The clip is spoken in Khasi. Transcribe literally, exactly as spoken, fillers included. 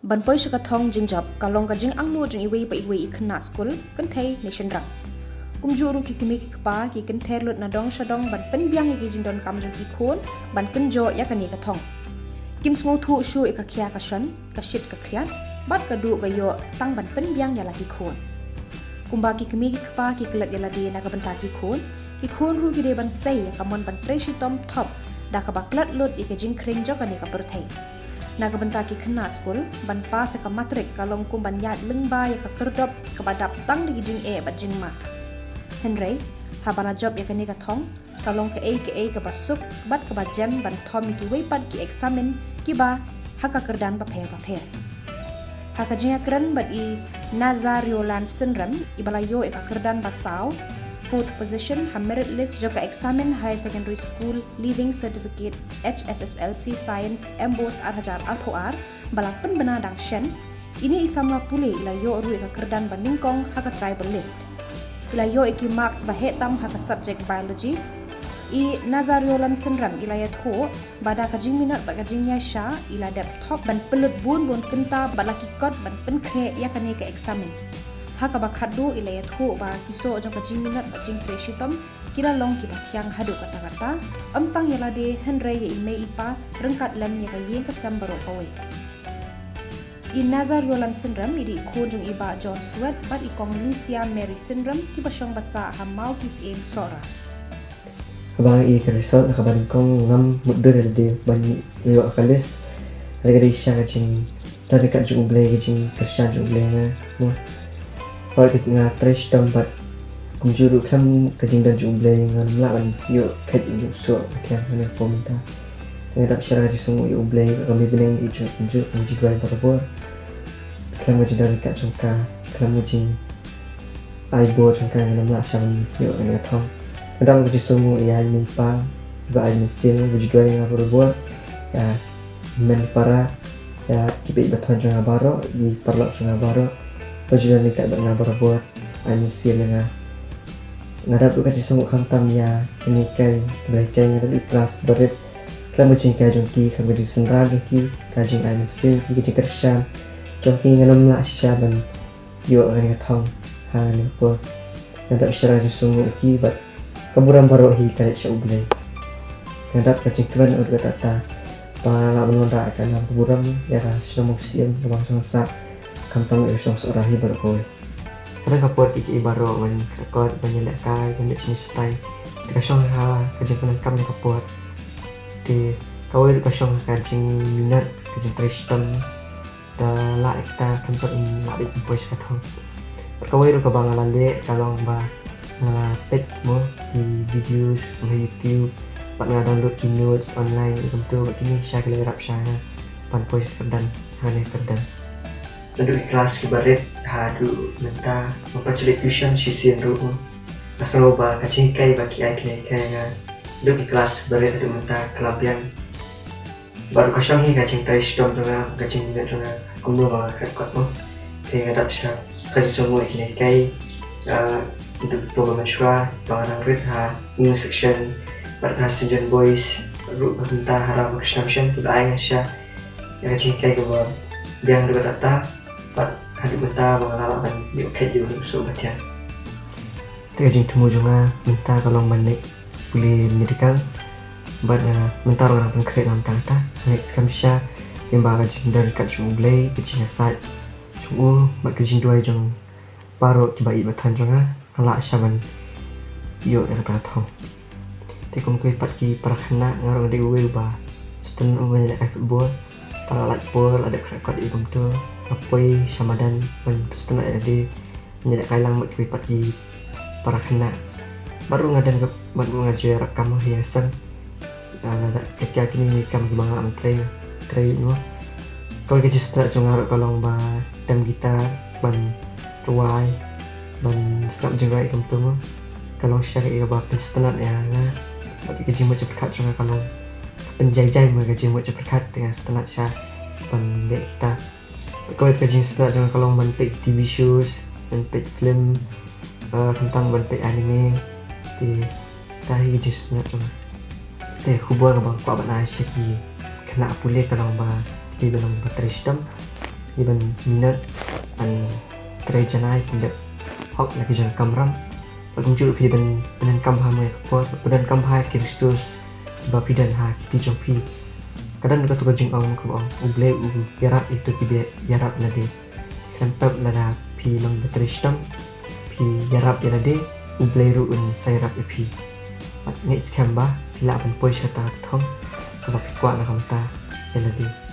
Ban poi sha ka thong jingjop ka long ka jingangnud jong iwei pa iwei i khynnah skul, kynthei ne shynrang. Kumjuh ruh ki kmie ki kpa ki kynther lut na dong sha dong ban pynbiang ïa ki jingdonkam jong ki khun ban kynjoh ïa kane ka thong. Kim sngewthuh shuh ïa ka khia ka shon, ka shit ka khriat, bad ka duh ka ïoh tang ban pynbiang ïa la ki khun. Kumba ki kmie ki kpa ki klet ïa lade na ka bynta ki khun, ki khun ruh ki dei ban sei ïa ka mon ban trei shitom thop da kaba klet lut ïa ka jingkhring jong kane ka pyrthei. Na ka bynta ki khynnah skul, ban pass ïa ka matrik ka long kum ban ïaid lyngba ïa ka kyrdop kaba dap tang da ki jingeh bad jingma. Hynrei haba la jop ïa kane ka thong, ka long kaei kaei kaba suk bad kaba jem ban thom ïa kiwei pat ki eksamin kiba ha ka kyrdan bapher bapher. Ha ka jingïakren bad i Nazariolan Synrem, iba la ïoh ïa ka kyrdan ba saw, fourth position, ha merit list jong ka eksamin Higher Secondary School Leaving Certificate H S S L C Science MBOSE ar hajar arphew ar, ba la pynbna dang shen, ine i samla pule i la ïoh ruh ïa ka kyrdan ba nyngkong ha ka tribal list. I la ïoh ïa ki marks ba heh tam ha ka subject Biology. I Nazariolan Synrem i la ïathuh ba da ka jingminot bad ka jingïaishah i la dep thop ban pynlut bun bun kynta bad la ki kot ban pynkhreh ïa kane ka eksamin. Ha kaba khatduh i la ïathuh ba ki soh jong ka jingminot bad jingtrei shitom ki la long kiba thiang haduh katta katta, ym tang ïa lade hynrei ïa i mei i pa, ryngkat lem ïa ka ïing ka sem baroh kawei. I Nazariolan Synrem i dei i khun jong i Bah John Swet bad i Kong Lucia Mary Synrem, kiba shong ba sah ha Mawkisiem, Sohra. Haba nga ïohi ïa ka result ha kaba nyngkong ngam mutdur ïa lade ban ïoh ha ka list. Hynrei ka dei shisha ka jingdon ryngkat jong U Blei, ka jingkyrshan jong U Blei ïa nga, mo. Hooid, nga trei shitom bad kumjuh ruh khlem ka jingdon jong U Blei ngam lah ban ïoh kheit ïa u soh ba thiang ha kane ka por mynta. Te nga dap shah ka jingsngewnguh ïa U Blei, ka mei bneng, ïa jong kumjuh, ka jingduwai barabor. Khlem ka jingdon ryngkat jong ka, khlem ka jing ai bor jong ka, ngam lah shuh ban ïoh kane ka thong. Nga dap ka jingsngewnguh ïa i mei i pa, i Bah Ai Mynsiem, ba ju duwai ïa nga barabor, ïa i hynmen para, ïa ki paid ba thon jong nga baroh, i paralok jong nga baroh, ba ju don ryngkat bad nga barabor, ai mynsiem ïa nga. Nga dap ruh ka jingsngewnguh khamtam ïa kine kiei kiba hikai, nga dap ruh klas ba rit. Khlem ka jinghikai jong ki, khlem ka jingsynran jong ki, ka jingai mynsiem ki, ka jingkyrshan jong ki, ngam lah shisha ban ïoh kane ka thong ha kane ka por. Nga dap shah ka jingsngewnguh ïa ki bad ka burom baroh hi ka leit sha U Blei. Nga dap ka jingkmen haduh katta katta ba nga lah ban wanrah ïa ka nam ka burom ïa ka shnong Mawkisiem, ka Bangsa Mawsah, khamtam ïa ka shnong Sohra hi baroh kawei. Ka don ka por kiei kiei baroh ban kyrkot, ban ïalehkai, ban leit shane shatai. Te ka shong ha ka jingpyndonkam ïa ka por. Te kawei ruh ka shong ha ka jingminot, ka jingtrei shitom. Te la ïa kata kyntoh in lah ban poi sha ka thong. Bad kawei ruh kaba nga la leh ka long ba nga la peit mo ki videos na YouTube bad nga download ki notes online ïa kumto, bad kine shisha ki la ïarap sha nga ban poi sha ka kyrdan, ha kane ka kyrdan. Naduh ki klas kiba rit haduh mynta, nga pynjulor tuition shisien ruh. Nga sngew ba ka jinghikai ba ki ai kine hikai ïa nga naduh ki klas kiba rit haduh mynta ka la biang. Bad ruh ka shong hi ka jingtrei shitom jong nga, ka jingminot jong nga, kumno ba nga kyrkot mo. Te nga dap shah ka jingsngewnguh ïa kine hikai, ah, naduh ki por ba mynshuwa ba nga dang rit ha English section bad ha Saint John Boys, ruh ba mynta ha Ramakrishna Mission, kiba ai nga shisha ïa ka jinghikai kaba biang haduh katta katta, bad haduh mynta ba nga la lah ban ïoh kheit ïa u soh ba thiang. Te ka jingthmu jong nga mynta ka long ban leit pule medical. Bad, eh, mynta ruh nga dang pynkhreh na bynta kata. Nga ngeit skhem shisha, lyngba ka jingdon ryngkat jong U Blei, ka jingïasaid jong u bad ka jingduwai jong baroh kiba ïeit ba thon jong nga, nga lah shisha ban ïoh ïa kata ka thong. Te kum kiwei pat ki para khynnah, nga ruh nga dei uwei uba sngewtynnat ban ïalehkai football. Te la lait por, la dep kyrkot ïa kumto, nga poi sha madan ban sngewtynnat ïa lade ban ïalehkai lang bad kiwei pat ki para khynnah. Bad ruh nga don ka, bad ruh nga ju ïarap kam ha ïing ha sem. Ah, lada ka, ka kine ki kam kiba nga lah ban trei, trei mo. Kawei ka jingsngewtynnat jong nga ruh ka long ba dem guitar, ban rwai, ban sngap jingrwai kumto mo. Ka long shisha kaei kaba pynsngewtynnat ïa nga. Bad ka jingmut jingpyrkhat jong nga ka long ka pynjai jai mo, ka jingmut jingpyrkhat, te nga sngewtynnat shisha ban leh kita. Kawei ka jingsngewtynnat jong nga ka long ban peit T V shows, ban peit film, eh, khamtam ban peit anime. Te kata hi ka jingsngewtynnat jong nga. Te ka khubor kaba nga kwah ban ai sha ki khynnah pule ka long ba ki dei ban long ba trei shitom. Ïa ban minot ban trei janai pyndep hok la ki jong ka kamram. Bad kumjuh phi ban pyndonkam bha ïa ka por, pyndonkam bha ki resource ba phi don ha ki kti jong phi. Ka don katu ka jingong kaba ong, U Blei u ïarap ïa kito kiba ïarap ïa lade. Khlem pep lada phi long ba trei shitom, phi ïarap ïa lade, U Blei ruh un sa ïarap ïa phi. Bad ngeit skhem ba phi lah ban poi sha kata ka thong kaba phi kwah na ka bynta ïa lade.